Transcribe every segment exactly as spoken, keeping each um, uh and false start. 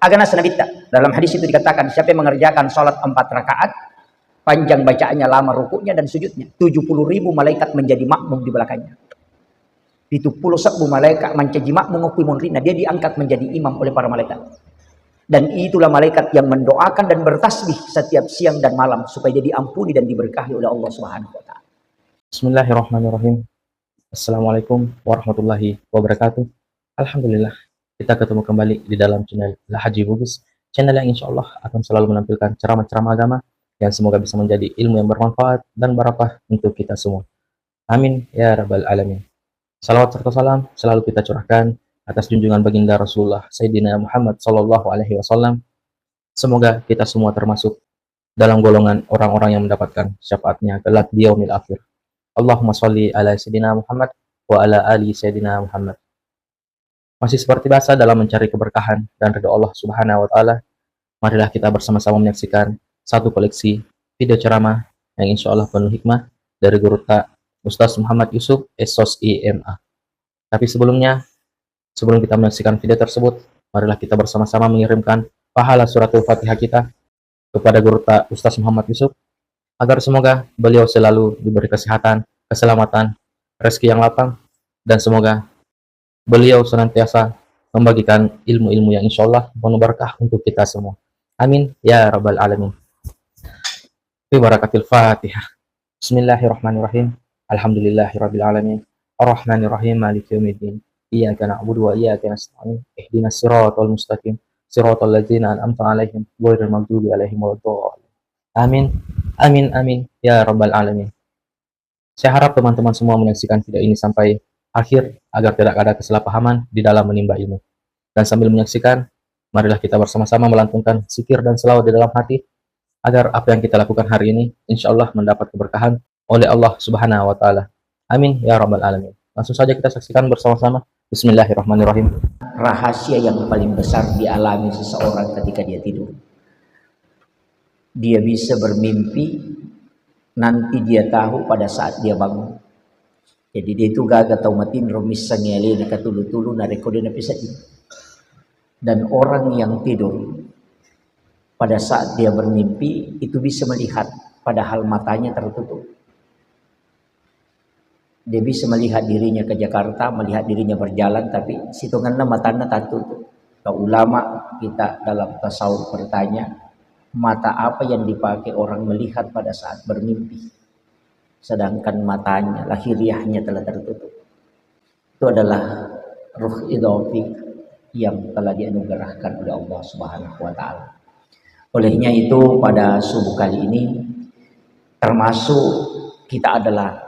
Aga naseng Nabitta, dalam hadis itu dikatakan, siapa yang mengerjakan salat empat rakaat, panjang bacaannya, lama rukuknya dan sujudnya, tujuh puluh ribu malaikat menjadi makmum di belakangnya. Pitu puluh sebbu malaikat mancaji makmum okko monrinna, dia diangkat menjadi imam oleh para malaikat. Dan itulah malaikat yang mendoakan dan bertasbih setiap siang dan malam supaya dia diampuni dan diberkahi oleh Allah Subhanahu wa taala. Bismillahirrahmanirrahim. Assalamualaikum warahmatullahi wabarakatuh. Alhamdulillah, kita ketemu kembali di dalam channel Lahaji Bugis, channel yang insya Allah akan selalu menampilkan ceramah-ceramah agama yang semoga bisa menjadi ilmu yang bermanfaat dan barakah untuk kita semua. Amin ya rabbal alamin. Salawat serta salam selalu kita curahkan atas junjungan baginda Rasulullah Sayyidina Muhammad sallallahu alaihi wasallam. Semoga kita semua termasuk dalam golongan orang-orang yang mendapatkan syafaatnya kelak di yaumil akhir. Allahumma shalli ala Sayyidina Muhammad wa ala ali Sayyidina Muhammad. Masih seperti biasa dalam mencari keberkahan dan ridho Allah Subhanahu wa taala, marilah kita bersama-sama menyaksikan satu koleksi video ceramah yang insya Allah penuh hikmah dari guru ta Ustaz Muhammad Yusuf, S.Sos, I M A. Tapi sebelumnya, sebelum kita menyaksikan video tersebut, marilah kita bersama-sama mengirimkan pahala suratul Fatihah kita kepada guru ta Ustaz Muhammad Yusuf, agar semoga beliau selalu diberi kesehatan, keselamatan, rezeki yang lapang, dan semoga beliau senantiasa membagikan ilmu-ilmu yang insya Allah penuh berkah untuk kita semua. Amin ya rabbal alamin. Bi barakatil Fatihah. Bismillahirrahmanirrahim. Alhamdulillahirabbil alamin. Arrahmanirrahim. Maliki yaumiddin. Iyyaka na'budu wa iyyaka nasta'in. Ihdinas siratal mustaqim. Siratal ladzina an'amta 'alaihim ghairil maghdubi 'alaihim waladdallin. Amin. Amin, amin ya rabbal alamin. Saya harap teman-teman semua menyaksikan video ini sampai akhir agar tidak ada kesalahpahaman di dalam menimba ilmu. Dan sambil menyaksikan, marilah kita bersama-sama melantunkan zikir dan selawat di dalam hati agar apa yang kita lakukan hari ini insya Allah mendapat keberkahan oleh Allah Subhanahu wa taala. Amin ya rabbal alamin. Langsung saja kita saksikan bersama-sama. Bismillahirrahmanirrahim. Rahasia yang paling besar dialami seseorang ketika dia tidur. Dia bisa bermimpi, nanti dia tahu pada saat dia bangun. Jadi, dia itu gaga tau matinro missengngi alena katulu-tulu narekko dia napiseddi. Dan orang yang tidur pada saat dia bermimpi itu bisa melihat padahal matanya tertutup. Dia bisa melihat dirinya ke Jakarta, melihat dirinya berjalan, tapi sitongenna matanna tattutup. Kalau ulama kita dalam tasawuf bertanya, mata apa yang dipakai orang melihat pada saat bermimpi? Sedangkan matanya, lahiriahnya telah tertutup. Itu adalah ruh idafi yang telah dianugerahkan oleh Allah Subhanahu wa taala. Olehnya itu, pada subuh kali ini, termasuk kita adalah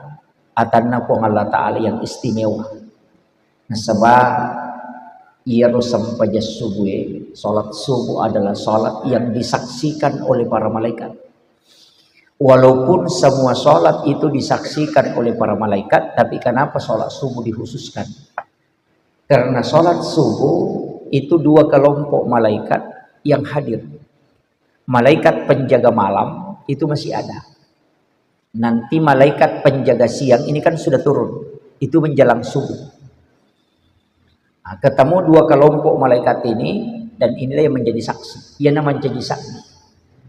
atanna Puang Allah Ta'ala yang istimewa. Nasaba iyaro sempajang subuh, salat subuh adalah salat yang disaksikan oleh para malaikat. Walaupun semua salat itu disaksikan oleh para malaikat, tapi kenapa salat subuh dikhususkan? Karena salat subuh itu dua kelompok malaikat yang hadir. Malaikat penjaga malam itu masih ada. Nanti malaikat penjaga siang ini kan sudah turun. Itu menjelang subuh. Nah, ketemu dua kelompok malaikat ini, dan inilah yang menjadi saksi. Ia namanya menjadi saksi.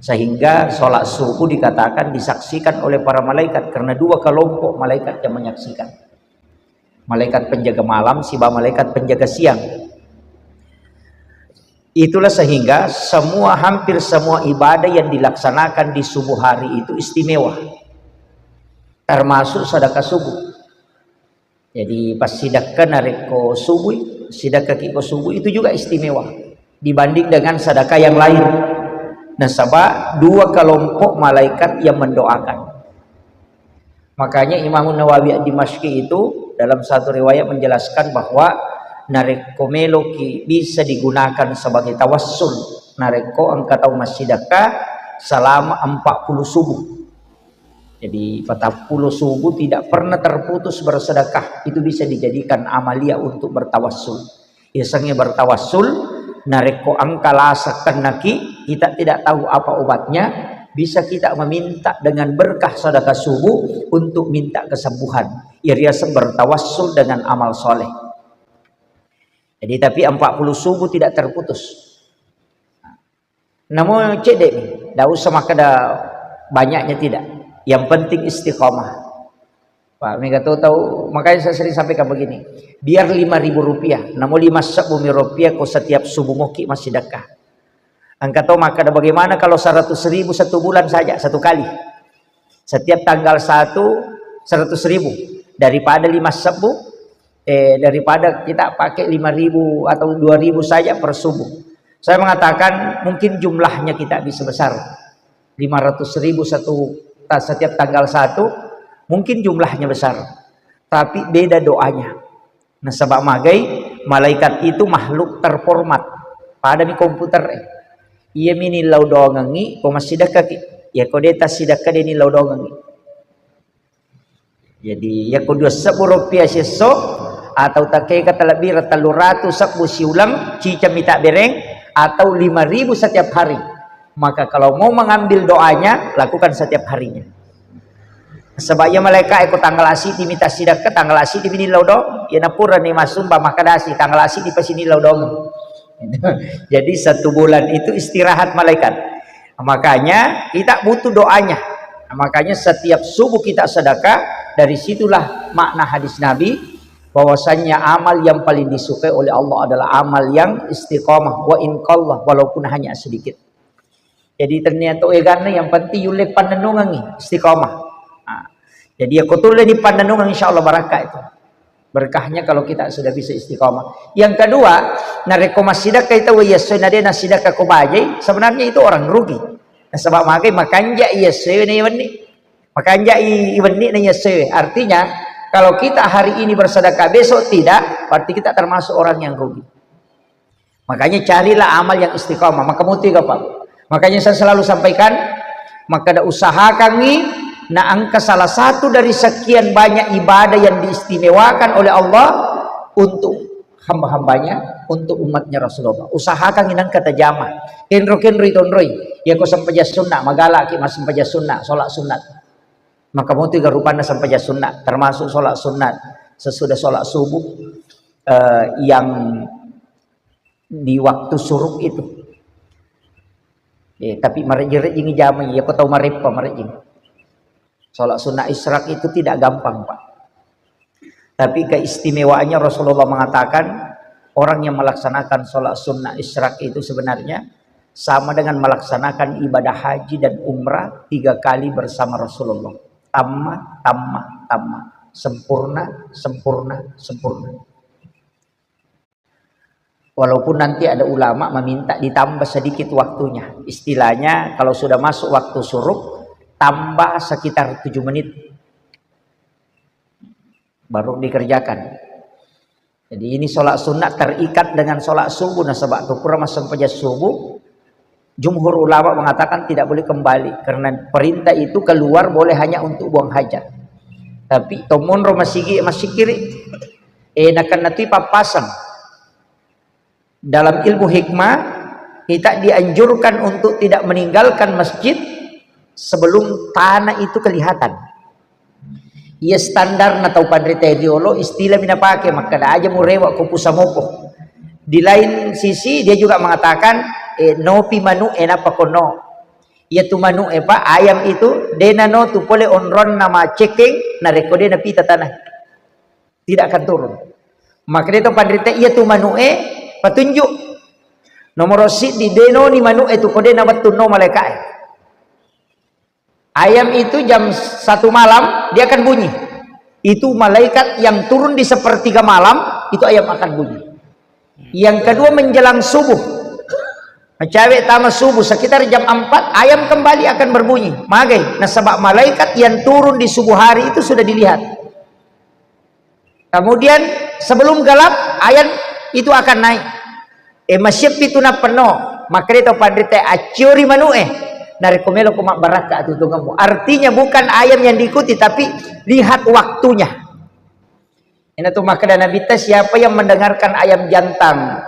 Sehingga salat subuh dikatakan disaksikan oleh para malaikat karena dua kelompok malaikat yang menyaksikan. Malaikat penjaga malam siba malaikat penjaga siang. Itulah sehingga semua, hampir semua ibadah yang dilaksanakan di subuh hari itu istimewa. Termasuk sedekah subuh. Jadi, pas sidekka narekko subuh, sidekka ki ko subuh itu juga istimewa dibanding dengan sedekah yang lain. Nasaba dua kelompok malaikat yang mendoakan. Makanya Imam Nawawi Ad-Dimashqi itu dalam satu riwayat menjelaskan bahwa narekko meloki bisa digunakan sebagai tawassul, narekko engka tau massidekka selama empat puluh subuh. Jadi, empat puluh subuh tidak pernah terputus bersedekah, itu bisa dijadikan amalia untuk bertawassul. Yasengnge bertawassul, narekko engka lasa kennaki, kita tidak tahu apa obatnya, bisa kita meminta dengan berkah sedekah subuh untuk minta kesembuhan. Iyariaseng bertawassul dengan amal soleh. Jadi, tapi empat puluh subuh tidak terputus. Namo cedde mi, ndak usah makkeda banyaknya, tidak. Yang penting istiqomah. Pak, mega to tahu, makanya saya sering sampaikan begini, biar lima ribu rupiah, namo lima sebbu mi rupiah ko setiap subuh moki massidekka. Engka to makkeda, bagaimana kalau seratus ribu satu bulan saja, satu kali? Setiap tanggal satu, seratus ribu. Daripada lima sebbu, eh, daripada kita pakai lima ribu atau dua ribu saja per subuh. Saya mengatakan mungkin jumlahnya kita bisa besar. Lima ratus ribu satu, ta-, setiap tanggal satu, mungkin jumlahnya besar. Tapi beda doanya. Nasaba magai, malaikat itu makhluk terformat. Padami komputer e. Iya mi nillau doangengi, ko massidekkaki. Ya ko de tassidekka de nillau doangengi. Jadi, ya ko dua sebbu rupiah siesso, atau takeka talebbi ra tellu ratu sebbu siuleng, ciceng mi tabbereng, atau lima ribu setiap hari. Maka kalau mau mengambil doanya, lakukan setiap harinya. Sebab iya malaika e ko tanggal asidi mi tassidekka, tanggal asidi mi nillau do, iya napurani massumba makkadasi tanggal asidi pasi nillau do. Jadi satu bulan itu istirahat malaikat. Makanya kita butuh doanya. Makanya setiap subuh kita sedekah, dari situlah makna hadis Nabi bahwasanya amal yang paling disukai oleh Allah adalah amal yang istiqomah, wa in qalla, walaupun hanya sedikit. Jadi ternyata eganna yang penting yulle pannennungengi istiqomah. Nah, jadi ya ko tulle ni pannennungeng, insya Allah barakah itu. Berkahnya kalau kita sudah bisa istiqomah. Yang kedua, narekko massidekka itu, iya soi na de nassidekka ko bajai, sebenarnya itu orang rugi. Nasaba magai makanja iya soi na iwenni. Makanja i-, iwenni na iya soi. Artinya, kalau kita hari ini bersedekah, besok tidak, berarti kita termasuk orang yang rugi. Makanya carilah amal yang istiqomah. Maka mutu gapa. Makanya saya selalu sampaikan, maka ada usahakangi na engka salah satu dari sekian banyak ibadah yang diistimewakan oleh Allah untuk hamba-hambanya, untuk umatnya Rasulullah. Usahakangi nengka tajama. Kenro-kenro itonroi. Ya ko sempajang sunnah, magalaki mas sempajang sunnah, sholat sunat. Maka mutu garupanna sempajang sunnah, termasuk sholat sunat sesudah sholat subuh, eh, yang di waktu syuruk itu. Eh, tapi marejjing-rejjing jamai, iya ko tau mareppa marejjing. Sholat sunnah isyraq itu tidak gampang, Pak. Tapi keistimewaannya Rasulullah mengatakan orang yang melaksanakan sholat sunnah isyraq itu sebenarnya sama dengan melaksanakan ibadah haji dan umrah tiga kali bersama Rasulullah. Tamma, tamma, tamma. Sempurna, sempurna, sempurna. Walaupun nanti ada ulama meminta ditambah sedikit waktunya. Istilahnya, kalau sudah masuk waktu syuruk, tambah sekitar tujuh menit. Baru dikerjakan. Jadi, ini sholat sunnah terikat dengan sholat subuh. Nasaba tu pura massempajang subuh, jumhur ulama mengatakan tidak boleh kembali. Karena perintah itu keluar boleh hanya untuk buang hajat. Tapi, to monro masigi, masikiri. Eh, nakan natui pappasang. Dalam ilmu hikmah, kita dianjurkan untuk tidak meninggalkan masjid sebelum tanah itu kelihatan. Iya standar na tau panrita riolo, istilah mina pake, makkeda aja murewa ko pusamopo. Di lain sisi, dia juga mengatakan, eh, nopi manu e nappa kono. Iya tu manu e, Pak, ayam itu, dena no tu pole onron nama cekeng, narekko dena pita tanah. Tidak akan turun. Maka dia tu panrita, iya tu manu e, petunjuk. Nomor siddi, denoni manu e tu, ko dena wettu no malaika e. Ayam itu jam satu malam, dia akan bunyi. Itu malaikat yang turun di sepertiga malam, itu ayam akan bunyi. Yang kedua, menjelang subuh. Macawe tama subuh, sekitar jam empat, ayam kembali akan berbunyi. Magai, nasaba malaikat yang turun di subuh hari itu sudah dilihat. Kemudian sebelum gelap, ayam itu akan naik. Eh, masih pitu nappa no. Makanya tau panrita, acciori manu e. Narekko melo ko mabbarakka atutungemmu. Artinya bukan ayam yang diikuti, tapi lihat waktunya. Ina tu makkeda Nabitta, siapa yang mendengarkan ayam jantan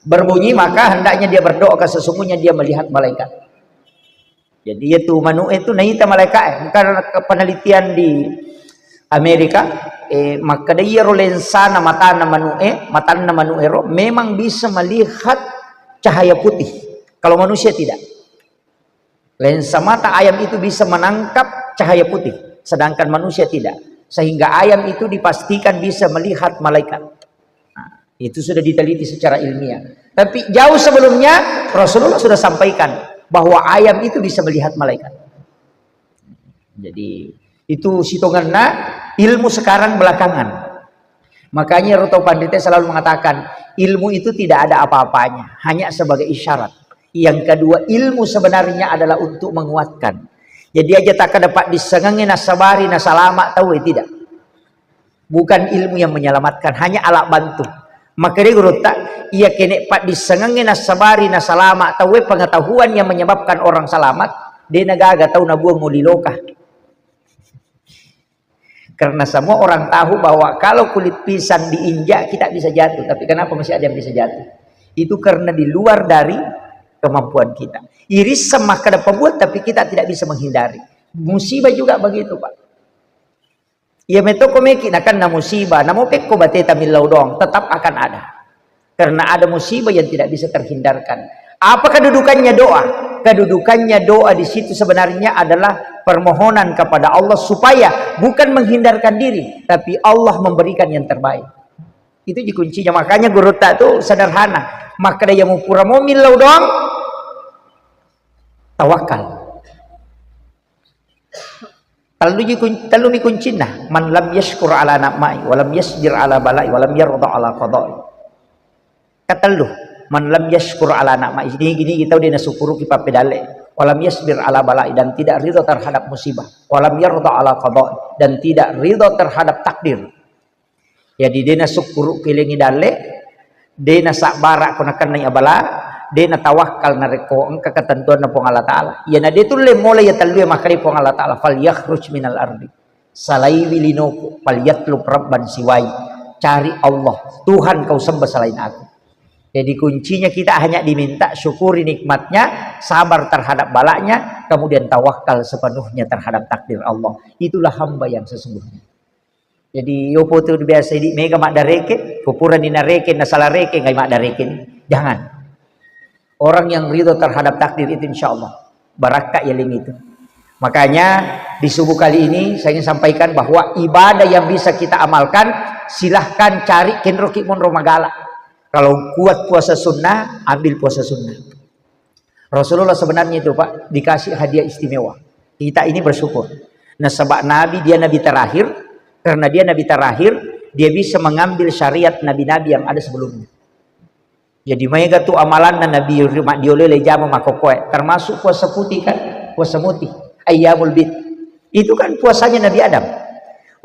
berbunyi, maka hendaknya dia berdoa, ke sesungguhnya dia melihat malaikat. Jadi, iya tu manu e tu naita malaika e. Bukan penelitian di Amerika, eh, makkeda iyaro lensana matana manu e, matanna manu ero memang bisa melihat cahaya putih. Kalau manusia tidak. Lensa mata ayam itu bisa menangkap cahaya putih, sedangkan manusia tidak. Sehingga ayam itu dipastikan bisa melihat malaikat. Nah, itu sudah diteliti secara ilmiah. Tapi jauh sebelumnya, Rasulullah sudah sampaikan bahwa ayam itu bisa melihat malaikat. Jadi, itu sitongenna ilmu sekarang belakangan. Makanya Ruto Pandita selalu mengatakan, ilmu itu tidak ada apa-apanya, hanya sebagai isyarat. Yang kedua, ilmu sebenarnya adalah untuk menguatkan. Jadi aja tak dapat disengengi nasabari nasalama tahu, eh, tidak. Bukan ilmu yang menyelamatkan, hanya alat bantu. Maka dia gurutta, iya kene paddissengengnge nassabari nasalama tauwe, pengetahuan yang menyebabkan orang selamat, de nagaga tau nabuang uli loka. Karena semua orang tahu bahwa kalau kulit pisang diinjak, kita bisa jatuh. Tapi kenapa masih ada yang bisa jatuh? Itu karena di luar dari kemampuan kita. Iris sama kada pembuat, tapi kita tidak bisa menghindari. Musibah juga begitu, Pak. Iya metoko meki nakenna musibah, namo pekko bateta millau doang, tetap akan ada. Karena ada musibah yang tidak bisa terhindarkan. Apa kedudukannya doa? Kedudukannya doa di situ sebenarnya adalah permohonan kepada Allah supaya bukan menghindarkan diri, tapi Allah memberikan yang terbaik. Itu ji kuncinya. Makanya gurutta tu sederhana. Makkeda iya mupura mo millau doang, tawakal. Tellu ji kun-, tellumi kuncinna. Man lam yashkur ala na'mai, wa lam yasbir ala balai, wa lam yarda ala qadai. Katellu, man lam yashkur ala na'mai. Ini gini kita udah nasukuru ki pappedalle. Wa lam yasbir ala balai, dan tidak ridho terhadap musibah. Wa lam yarda ala qadai, dan tidak ridho terhadap takdir. Jadi, de nasukkuruki lengi dalle, de nasabbara ko nakennai abala, de natawakkal narekko engka ketentuanna Puang Allah Ta'ala. Iyana de tulle mola iya tellue makkeda Puang Allah Ta'ala, "Falyakhruj minal ardi." Salaiwi linoku, "falyatlub rabban siwai." Cari Allah, Tuhan kau sembah selain aku. Jadi kuncinya kita hanya diminta syukuri nikmatnya, sabar terhadap balanya, kemudian tawakal sepenuhnya terhadap takdir Allah. Itulah hamba yang sesungguhnya. Jadi, yopo tu biasa idi mega maddareke, ko purani nareke, nasala reke, ngai maddareke. Jangan. Orang yang ridho terhadap takdir itu, insya Allah, barakka yaling itu. Makanya, di subuh kali ini, saya ingin sampaikan bahwa ibadah yang bisa kita amalkan, silahkan cari kenroki monro magala. Kalau kuat puasa sunnah, ambil puasa sunnah. Rasulullah sebenarnya itu, Pak, dikasih hadiah istimewa. Kita ini bersyukur. Nasaba Nabi, dia Nabi terakhir, karena dia Nabi terakhir, dia bisa mengambil syariat nabi-nabi yang ada sebelumnya. Jadi, maega tu amalanna Nabi, maddiolo le jama makkokkoe, termasuk puasa putih kan, puasa mutih, ayyamul bid. Itu kan puasanya Nabi Adam.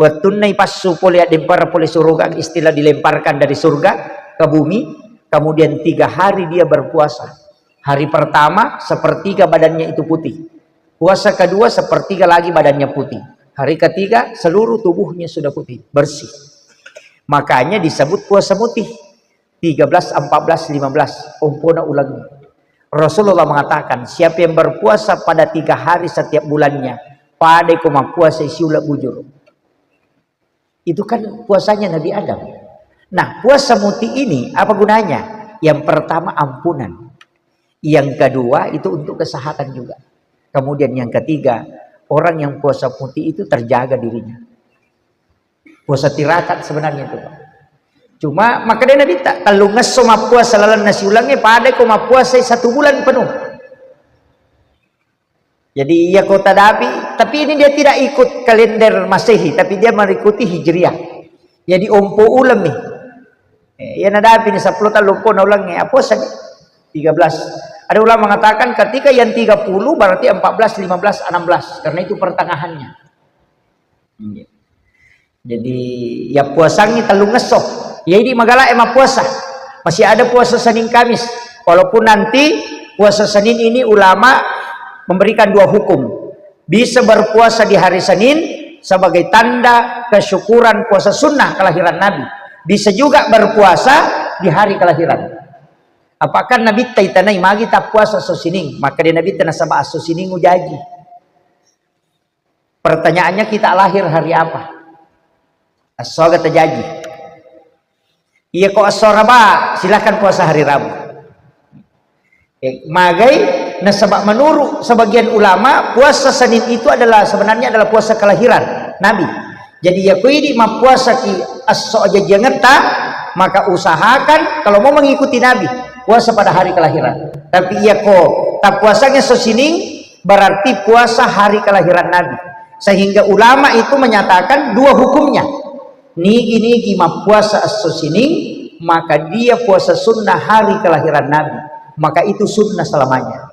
Wettunna ipassu pole, addempara pole suruga, istilah dilemparkan dari surga ke bumi, kemudian tiga hari dia berpuasa. Hari pertama, sepertiga badannya itu putih. Puasa kedua, sepertiga lagi badannya putih. Hari ketiga, seluruh tubuhnya sudah putih, bersih. Makanya disebut puasa mutih. Tiga belas, empat belas, lima belas, ompona uleng. Rasulullah mengatakan, siapa yang berpuasa pada tiga hari setiap bulannya, pada ko mappuasa siuleng bujur. Itu kan puasanya Nabi Adam. Nah, puasa mutih ini apa gunanya? Yang pertama, ampunan. Yang kedua, itu untuk kesehatan juga. Kemudian yang ketiga, orang yang puasa mutih itu terjaga dirinya. Puasa tirakat sebenarnya itu, Pak. Cuma, makanya Nabi tak, tellungesso mappuasa lalenna siulengnge, pada ko mappuasa satu bulan penuh. Jadi, iya kota Dabi, tapi ini dia tidak ikut kalender Masehi, tapi dia mengikuti Hijriah. Jadi, ompo uleng nih. Eh, iya nadapi nih sepuluh tahun lupa na ulangnya. Apa saja? Tiga belas. Ada ulama mengatakan ketika yang tiga puluh berarti empat belas, lima belas, enam belas. Karena itu pertengahannya. Iya. Jadi, ya puasangi tellungesso. Ya, ini magala emang puasa. Masih ada puasa Senin Kamis. Walaupun nanti puasa Senin ini ulama memberikan dua hukum. Bisa berpuasa di hari Senin sebagai tanda kesyukuran puasa sunnah kelahiran Nabi. Bisa juga berpuasa di hari kelahiran. Apakah Nabi taitanai magi tak puasa so sining? Maka dia Nabi tena sabak so sining ujaji. Pertanyaannya, kita lahir hari apa? Esso aga tajaji. Iya ko esso Araba, silakan puasa hari Rabu. Eh, magai, nasaba menurut sebagian ulama, puasa Senin itu adalah, sebenarnya adalah puasa kelahiran Nabi. Jadi, ya, ko idi mappuasaki esso ajajiangetta, maka usahakan kalau mau mengikuti Nabi, puasa pada hari kelahiran. Tapi iya ko tappuasangi esso Sining, berarti puasa hari kelahiran Nabi. Sehingga ulama itu menyatakan dua hukumnya. Nigi-nigi mappuasa esso Sining, maka dia puasa sunnah hari kelahiran Nabi. Maka itu sunnah selamanya.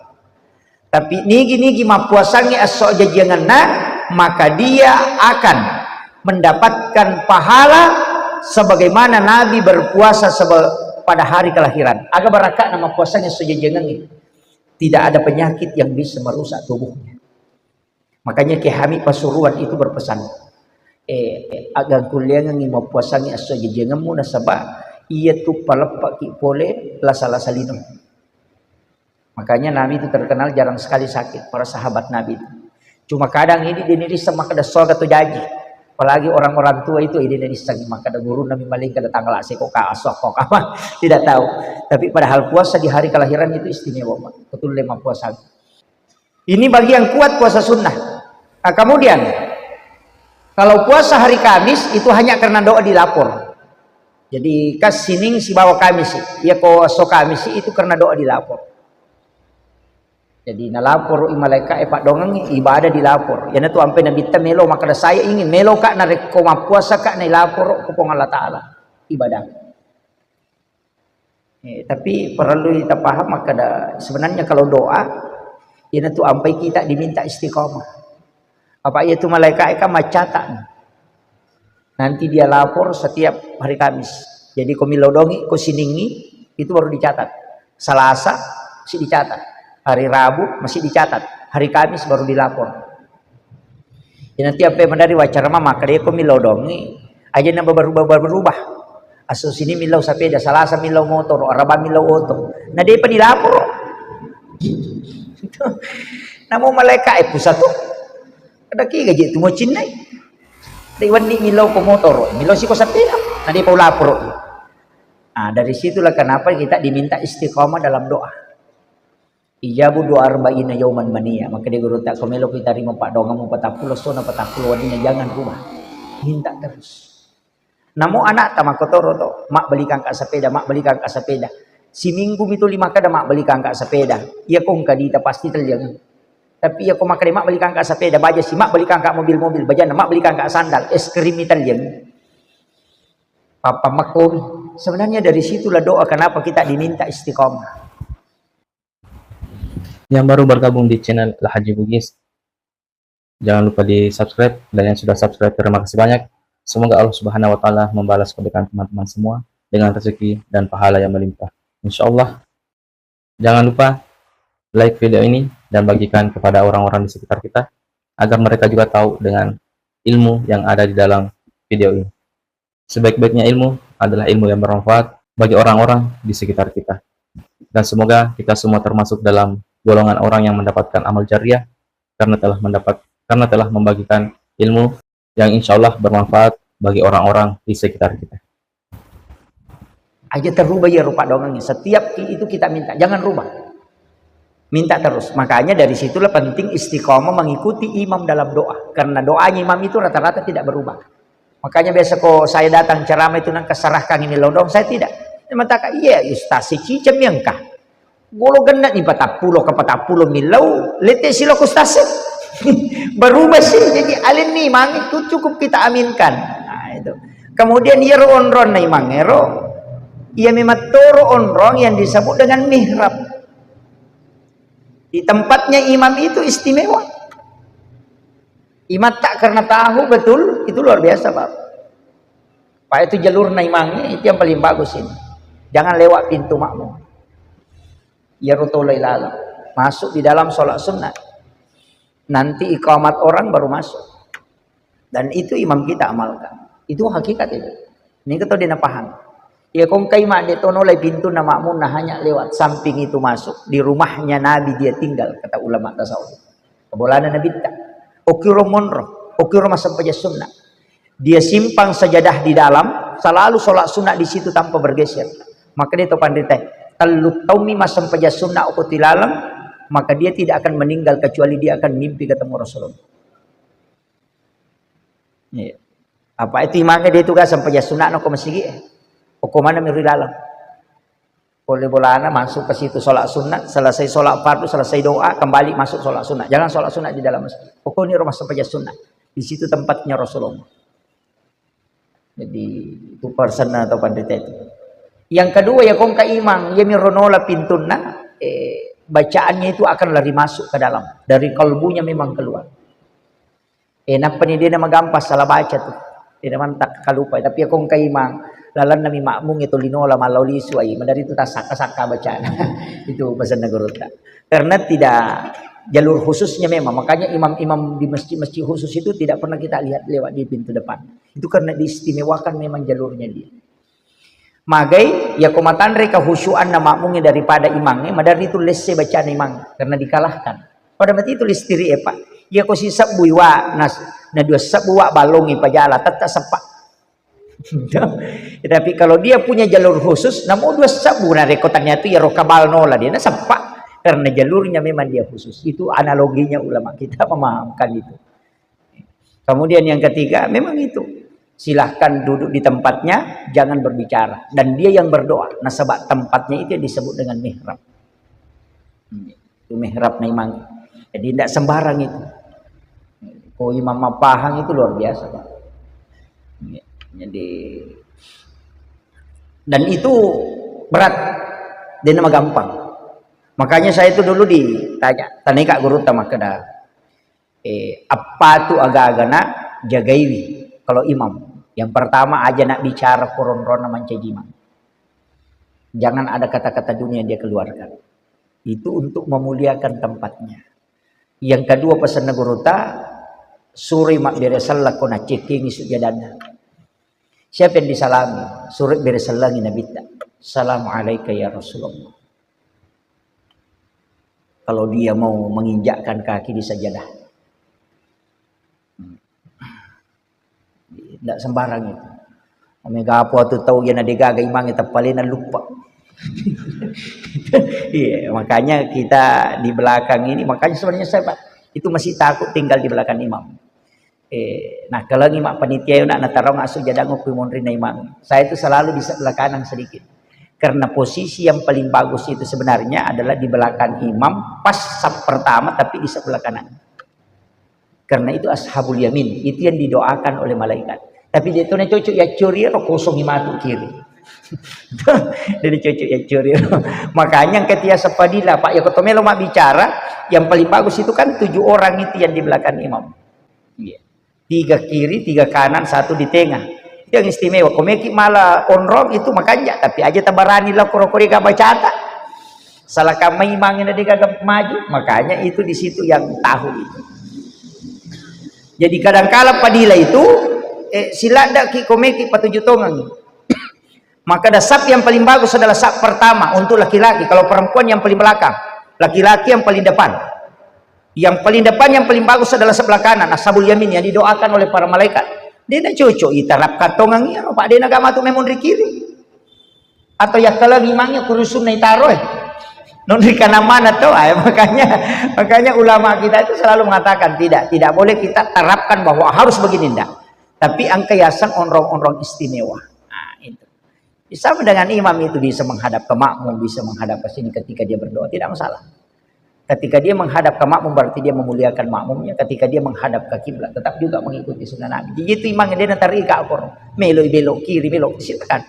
Tapi nigi-nigi mappuasangi esso ajajiangenna, maka dia akan mendapatkan pahala sebagaimana Nabi berpuasa sebe-, pada hari kelahiran. Aga baraka'na mappuasangi esso ajajiangengnge. Tidak ada penyakit yang bisa merusak tubuhnya. Makanya Kiai Hamid Pasuruan itu berpesan, eh, agangkulleangengngi mappuasangi esso ajajiangemmu nasaba iya tu paleppaki pole lasa-lasa lino. Makanya Nabi itu terkenal jarang sekali sakit, para sahabat Nabi itu. Cuma kadang ini dia nirisseng makkeda soga tu jaji. Apalagi orang-orang tua itu, ini nirisseng makkeda gurunna mi maling kada tanggal aseko ka asokko ka. Tidak tahu. Tapi padahal puasa di hari kelahiran itu istimewa, Pak. Betul lima puasa. Ini bagi yang kuat puasa sunnah. Nah, kemudian kalau puasa hari Kamis itu hanya karena doa dilapor. Jadi, kas Sining sibawa Kamis, iya ko esso Kamis itu karena doa dilapor. Jadi, nalapor i malaika e paddongengngi ibadah dilapor. Iyanatu ampe Nabitta melo makkeda, "Saya ingin melo ka narekko mappuasa ka nailaporo ko Puang Allah Taala ibadah." Eh, tapi perlu kita paham makkeda, sebenarnya kalau doa, iyanatu ampai kita diminta istiqomah. Apa iya tu malaika e kan maccatat. Nanti dia lapor setiap hari Kamis. Jadi ko millau dongi, ko Siningi, itu baru dicatat. Salasa, masih dicatat. Hari Rabu, masih dicatat. Hari Kamis baru dilapor. Ya, nanti apa yang menari wacara mama, kada ko millau dongi, aja nambah berubah-berubah. Aso Sining millau sepeda, Salasa millau motor, Araba millau oto. Nah, dia pa dilapor. Namo malaika e pusat tu. Ada ki gaji tu mau cinnai. Dai wenni millau ko motor, millau siko sepeda. Nah, dia pa lapor. Nah, dari situlah kenapa kita diminta istiqomah dalam doa. Ijabu doa arba'ina yauman mania. Maka dia guru tak ko melo kita rima paddoangemmu patappulo essona patappulo wenninna, jangan rubah. Minta terus. Namo anakta makkotoro to, "Mak, belikan ka sepeda, Mak, belikan ka sepeda." Siminggu mi tuli makkeda, "Mak, belikan ka sepeda." Iya ko engka dita pasti telliang. Tapi iya ko makkeda, "Mak, belikan ka sepeda," baja si, "Mak, belikan ka mobil-mobil," bajanna, "Mak, belikan ka sandal," es krim mi telliang. Papa makkomi. Sebenarnya dari situlah doa kenapa kita diminta istiqomah. Yang baru bergabung di channel Al Haji Bugis, jangan lupa di subscribe, dan yang sudah subscribe, terima kasih banyak. Semoga Allah Subhanahu wa Ta'ala membalas kebaikan teman-teman semua dengan rezeki dan pahala yang melimpah. Insya Allah, jangan lupa like video ini dan bagikan kepada orang-orang di sekitar kita, agar mereka juga tahu dengan ilmu yang ada di dalam video ini. Sebaik-baiknya ilmu adalah ilmu yang bermanfaat bagi orang-orang di sekitar kita. Dan semoga kita semua termasuk dalam golongan orang yang mendapatkan amal jariah karena telah mendapat, karena telah membagikan ilmu yang insya Allah bermanfaat bagi orang-orang di sekitar kita. Aja terubah ya rupa doangnge. Setiap ki-, itu kita minta, jangan rubah. Minta terus. Makanya dari situlah penting istiqomah mengikuti imam dalam doa. Karena doanya imam itu rata-rata tidak berubah. Makanya biasa ko saya datang ceramah itu nang keserahkan ini lodong, saya tidak. Dia mengatakan, "Iya, Ustaz, si cicem yang kah?" Golo genna ni patappulo ke patappulo millau, lete silo ku stase. Berubah sih, jadi alenni mangi tu cukup kita aminkan. Nah, itu. Kemudian iyaro onrong na imangero, iya memang toro onrong yang disebut dengan mihrab. Di tempatnya imam itu istimewa. Imam tak karena tahu betul, itu luar biasa, Pak. Pak, itu jalurna imangnya, itu yang paling bagus ini. Jangan lewat pintu makmum. Iyaro toloi laleng. Masuk di dalam sholat sunnah. Nanti iqamat orang baru masuk. Dan itu imam kita amalkan. Itu hakikat itu. Ini kita udah paham. Ya, kong kai mak dek tono lai pintu na makmum na hanya lewat samping itu masuk. Di rumahnya Nabi dia tinggal, kata ulama tasawuf. Bolana Nabitta. Okiro monro, okiro massempajang sunnah. Dia simpan sajadah di dalam, selalu sholat sunnah di situ tanpa bergeser. Maka dia tahu pandita, Tellu taummi massempajang sunna okko tilaleng, maka dia tidak akan meninggal kecuali dia akan mimpi ketemu Rasulullah. Iya. Apa itu imangnya dia tugas sempajang sunna okko masigi? Okko mana mi ri laleng? Pole bolana masuk ke situ sholat sunat, selesai sholat fardu, selesai doa, kembali masuk sholat sunat. Jangan sholat sunat di dalam masjid. Pokoknya rumah sempajang sunat. Di situ tempatnya Rasulullah. Jadi itu persen atau pandita itu. Yang kedua, ya kongka imang, ya mironola pintunna, eh, bacaannya itu akan lari masuk ke dalam. Dari kalbunya memang keluar. Eh, nappani dia nama gampang salah baca tuh. Dia nama tak kalupa. Tapi ya kongka imang, lalanna mi makmum itu linola malau lisu ai. Madari itu tak saka-saka bacana. Itu pesan gurutta. Karena tidak jalur khususnya memang. Makanya imam-imam di masjid-masjid khusus itu tidak pernah kita lihat lewat di pintu depan. Itu karena diistimewakan memang jalurnya dia. Magai, ya ko matanre kehusyuanna makmungnge daripada imangnge, madari itu lesse bacana imang karena dikalahkan. Pada mati itu listiri e, Pak. Ya ko sisebbui wa, nas, na dua sebbu wa balongi pajala, tetta seppa. Tapi kalau dia punya jalur khusus, namo dua sebbu na reko ternyata ya roka bal nola dia, na seppa. Karena jalurnya memang dia khusus. Itu analoginya ulama kita memahamkan itu. Kemudian yang ketiga, memang itu. Silahkan duduk di tempatnya, jangan berbicara. Dan dia yang berdoa. Nasaba tempatnya itu yang disebut dengan mihrab. Itu mihrab na imang. Jadi tidak sembarang itu. Ko imam mapahang itu luar biasa, Pak. Jadi dan itu berat. Dia nama gampang. Makanya saya itu dulu ditanya, tanya Kak Guru Tamakeda. Eh, apa tu aga-agana jagaiwi kalau imam? Yang pertama, aja nak bicara koronrona mancaji imam. Jangan ada kata-kata dunia yang dia keluarkan. Itu untuk memuliakan tempatnya. Yang kedua, pesanna gurutta, suroi mabbere selleng ko nacekkengi sujjadanna. Siapa yang disalami? Suroi bere sellengi Nabitta. Assalamualaikum ya Rasulullah. Kalau dia mau menginjakkan kaki di sajadah. Tidak sembarang itu. Mega apa tu tau yana degaga imangnge teppalena lupa. Iya, makanya kita di belakang ini, makanya sebenarnya saya, Pak, itu masih takut tinggal di belakang imam. Eh, nah, kalau ngi mappanitia nak natarong asu jadang kui monri na imam. Saya itu selalu di sebelah kanan sedikit. Karena posisi yang paling bagus itu sebenarnya adalah di belakang imam, pas saf pertama tapi di sebelah kanan. Karena itu ashabul yamin, itu yang didoakan oleh malaikat. Tapi dia itu cocok ya curi, kosong matu kiri. Jadi cocok ya curi. Makanya ketika sepadila, Pak, ya kotomelo mak bicara, yang paling bagus itu kan tujuh orang itu yang di belakang imam. Iya. Tiga kiri, tiga kanan, satu di tengah. Itu yang istimewa. Komeki malah onrong itu makanya, tapi aja tabarani lah koro-koro ga bacata. Salah kamai mangina degaga maju, makanya itu di situ yang tahu itu. Jadi kadangkala padila itu, eh, siladaki komeki patuju tongang. Maka dasar yang paling bagus adalah saf pertama untuk laki-laki, kalau perempuan yang paling belakang, laki-laki yang paling depan. Yang paling depan, yang paling bagus adalah sebelah kanan, ashabul yamin yang didoakan oleh para malaikat. Dia tidak cocok iterapkan tongang iya, Pak, dia agama tu memang di kiri. Atau ya kalau memangnya kurusun naik taruh, eh. Non di kanan mana tuh? Ah, makanya, makanya ulama kita itu selalu mengatakan tidak, tidak boleh kita terapkan bahwa harus begini, enggak. Tapi angka yasang onrong-onrong istimewa. Nah, itu. Sama dengan imam itu bisa menghadap ke makmum, bisa menghadap ke sini ketika dia berdoa, tidak masalah. Ketika dia menghadap ke makmum, berarti dia memuliakan makmumnya. Ketika dia menghadap ke kiblat, tetap juga mengikuti sunnah Nabi. Jadi itu imam dia nanti rika akor, melo belok kiri, belok, silakan.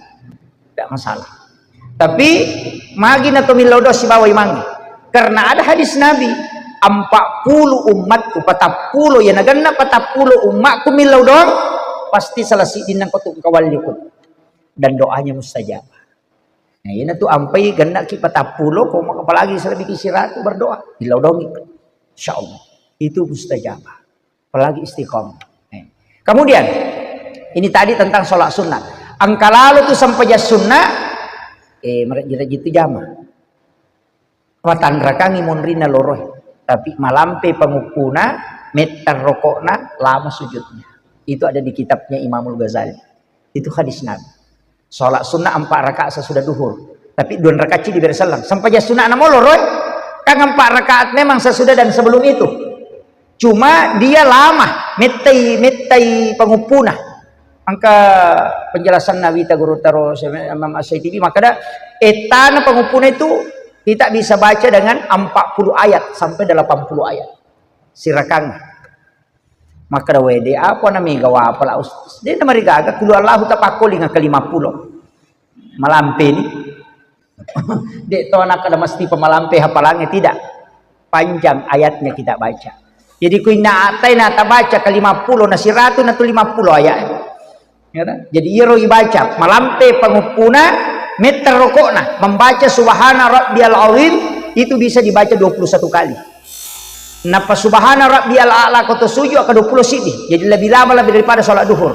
Tidak masalah. Tapi magi na to millau doa sibawa imang. Karena ada hadis Nabi, empat puluh umatku, patappulo, ya naganna patappulo umatku millau doa, pasti salah siddinna ko tu kawalliku. Dan doanya mustajab. Nah, ini tuh ampai genna ki patappulo, koma apalagi selebih ki siratu berdoa, dilaudongi. Insya Allah. Itu mustajab. Apalagi istiqomah. Eh. Kemudian, ini tadi tentang sholat sunnah. Angka lalu tuh sampajang sunnah, eh, merejit-rejit itu jama. Matanrakangi monrinna loroe, tapi malampe pangukkuna, mettar rokokna, lama sujudnya. Itu ada di kitabnya Imamul Ghazali. Itu hadis Nabi. Sholat sunnah empat rakaat sesudah duhur. Tapi dua rakaat ci diberi selleng. Sempajang sunat na molo roe. Kan empat rakaat memang sesudah dan sebelum itu. Cuma dia lama, mettai, mettai panguppuna. Engka penjelasan Nabi ta guru taro Imam As-Syaitibi, maka da, etana panguppuna itu kita bisa baca dengan empat puluh ayat sampai delapan puluh ayat. Sirakang. Maka da wede apa na mega wapala Ustaz. Dia na marigaga kulu Allahu tapakkolinga ke lima puluh. Malampe ni. Dek to anak ada mesti pemalampe hafalannya, tidak. Panjang ayatnya kita baca. Jadi ku inna atai na tabaca ke lima puluh na siratu na tu lima puluh ayat. Ya kan? Jadi iyaro ibaca malampe panguppuna, metter rokokna, membaca subhana rabbiyal azim itu bisa dibaca dua puluh satu kali. Napa subhana rabbiyal a'la ko to sujud aka dua puluh siddi. Jadi lebih lama lebih daripada sholat duhur.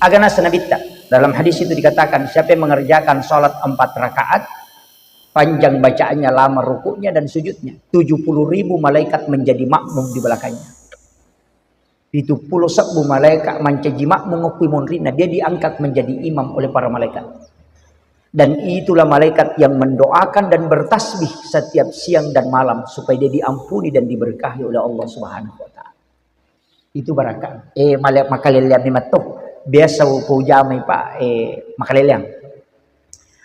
Aga nasa nabitta. Dalam hadis itu dikatakan, siapa yang mengerjakan sholat empat rakaat, panjang bacaannya, lama rukuknya dan sujudnya, tujuh puluh ribu malaikat menjadi makmum di belakangnya. Pitu pulo sebbu malaika mancaji makmum okko monrinna, dia diangkat menjadi imam oleh para malaikat. Dan itulah malaikat yang mendoakan dan bertasbih setiap siang dan malam supaya dia diampuni dan diberkahi oleh Allah Subhanahu wa taala. Itu barakah. Eh, male-, makaleleang memang to. Biasa ko jamai, Pak, eh, makaleleang.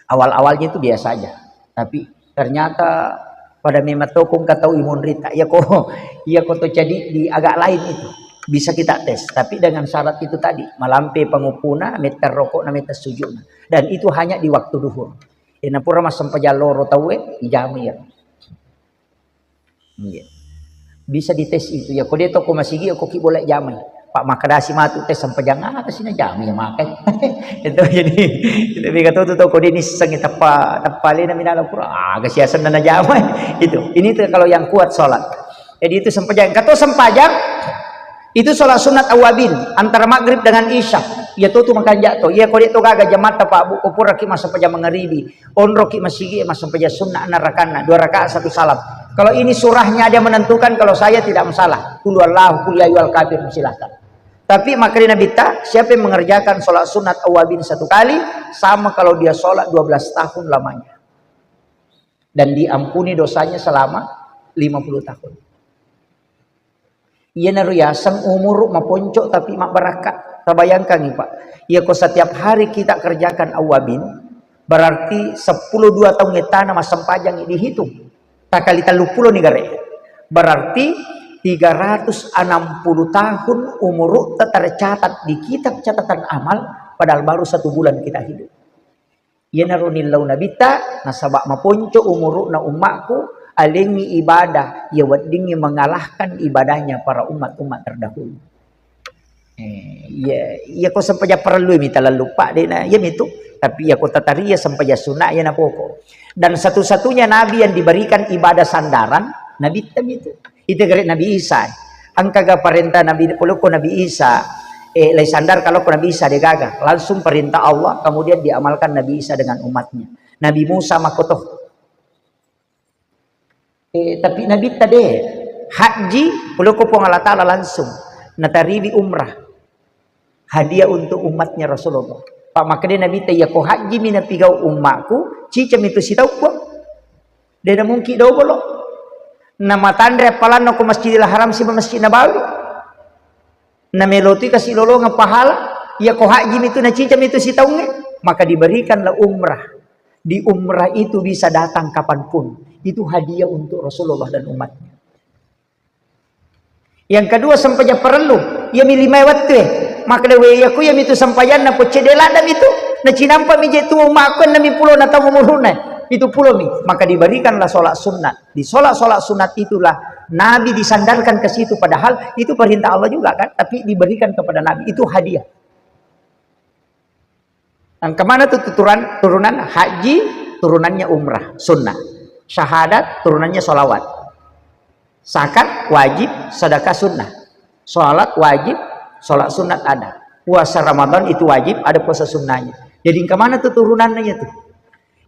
Awal-awalnya itu biasa aja. Tapi ternyata pada memang tokong katau imunrita. Iya ko, iya ko to jadi di agak lain itu. Bisa kita tes. Tapi dengan syarat itu tadi, malampe panguppuna, metter rokokna, metter sujudna. Dan itu hanya di waktu duhur. Eh, napura massempajang loro tauwe, ijami ya. Iya. Bisa dites itu ya. Ko dia toko masigi, ko ki boleh jamai. Pak makadasi matu tes sempajang apa sih na jamai ya makai. Itu jadi itu mega tu toko dia niseng teppa teppa lena minala pura. Ah, kasiasan na jamai. Itu. Ini tuh kalau yang kuat sholat. Jadi itu sempajang. Kata sempajang itu sholat sunat awabin antara maghrib dengan isya. Ya tuh tuh makanja to. Iya ko dia to gaga jamatta Pak Bu, ko pura ki masa pajang mangaribi. Onroki masigi, massempajang sunna, enam rakaat, dua rakaat satu salam. Kalau ini surahnya ada menentukan, kalau saya tidak masalah. Kul huwallahu, kul ya ayyuhal kafirun, silahkan. Tapi makanya Nabi ta, siapa yang mengerjakan sholat sunat awabin satu kali, sama kalau dia sholat dua belas tahun lamanya. Dan diampuni dosanya selama lima puluh tahun. Iyanaro yaseng umuru maponco tapi mabbarakka. Tabayangkangi, Pak. Iyako setiap hari kita kerjakan awabin, berarti sepuluh dua taung ettana massempajang dihitung. Takali telluppulo ni gare. Berarti tiga ratus enam puluh tahun umurutta tercatat di kitab catatan amal, padahal baru satu bulan kita hidup. Iyanaro nillau Nabitta, nasaba maponco umuru'na ummakku, alengngi ibadah, iya weddingngi mengalahkan ibadahnya para umat-umat terdahulu. Eh, iya, iya ko sempajang parellui mita lelluppa, dena, iya mitu. Tapi iya ko tataria sempajang sunna, iya napoko. Dan satu-satunya nabi yang diberikan ibadah sandaran, Nabitta mitu. Itu gare Nabi Isa. Engkaga parenta Nabi, polokko Nabi Isa, eh, lai sandar kalau ko Nabi Isa degaga. Langsung perintah Allah, kemudian diamalkan Nabi Isa dengan umatnya. Nabi Musa makoto. Eh, tapi Nabi tade haji, polokko Puang Allah Ta'ala langsung. Natariwi umrah. Hadiah untuk umatnya Rasulullah. Pak makede Nabi ta, iya ko haji mi napigau ummaku, cicami tu sitau Puang. Dena mungkin dobolo. Namatanre appalanna ko Masjidil Haram siba Masjid Nabawi. Namelotui kasi lolongeng pahala. Iya ko haji mi tu nacica mi tu sitaungnge. Maka diberikanlah umrah. Di umrah itu bisa datang kapanpun. Itu hadiah untuk Rasulullah dan umatnya. Yang kedua, sempajang parellu, iyami lima wettu e. Makkedawe iya ku iyami tu sempajanna pocce de ladda mi tu. Nacinampa mi je tu ummakku enam pulo na taung umuruna. Itu pulo mi. Maka diberikanlah sholat sunat. Di sholat-sholat sunat itulah Nabi disandarkan ke situ. Padahal itu perintah Allah juga kan. Tapi diberikan kepada Nabi. Itu hadiah. Engka mana tu tuturan, turunan haji, turunannya umrah, sunnah. Syahadat, turunannya sholawat. Zakat wajib, sedekah sunnah. Sholat wajib, sholat sunat ada. Puasa Ramadan itu wajib, ada puasa sunnahnya. Jadi engka mana tu turunannya tu?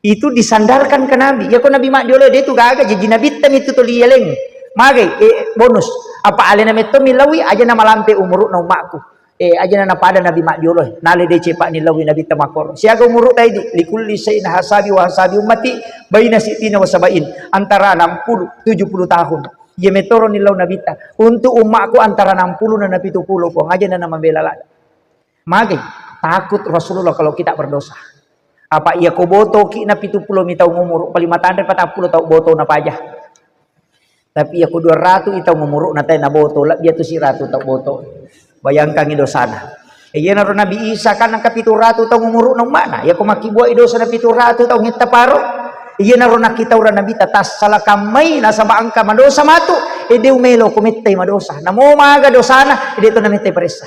Itu disandarkan ke Nabi. Ya ko Nabi mak diolo de tu gaga, jadi Nabi tem itu tu lieleng. Magai, eh, bonus. Apa alena metto milawi aja nama lampe umuruk na umakku. Eh, ajana napada Nabi maddiolo, nale deceng pa nillau Nabitta makkoro. Siaga umuru taidi, likulli syai'in hasabi wa hasabi ummati baina sittina wa sabain, antara enam puluh, tujuh puluh tahun. Iya metoro nillau Nabitta. Untuk ummakku antara enam puluh na pitu puluh, Puang, ajana namabela lada. Magi, takut Rasulullah kalau kita berdosa. Apa iya ko botoki na pitu puluh mi taung umuru, paling matanre patappulo tau boto na paja. Tapi iya ko dua ratu i taung umuru na tae na boto, lebbi atu siratu tau boto. Bayangkangi dosana. Iyanaro Nabi Isa kan engka pitu ratu taung umuru na ummana. Iya ko makkibua i dosa na pitu ratu taung itta paro. Iyanaro nakkitaura Nabitta, tassalakang mai nasaba engka madosa matu, ede umelo ko mettai madosa. Namo maga dosana, ede to na mettai paressa.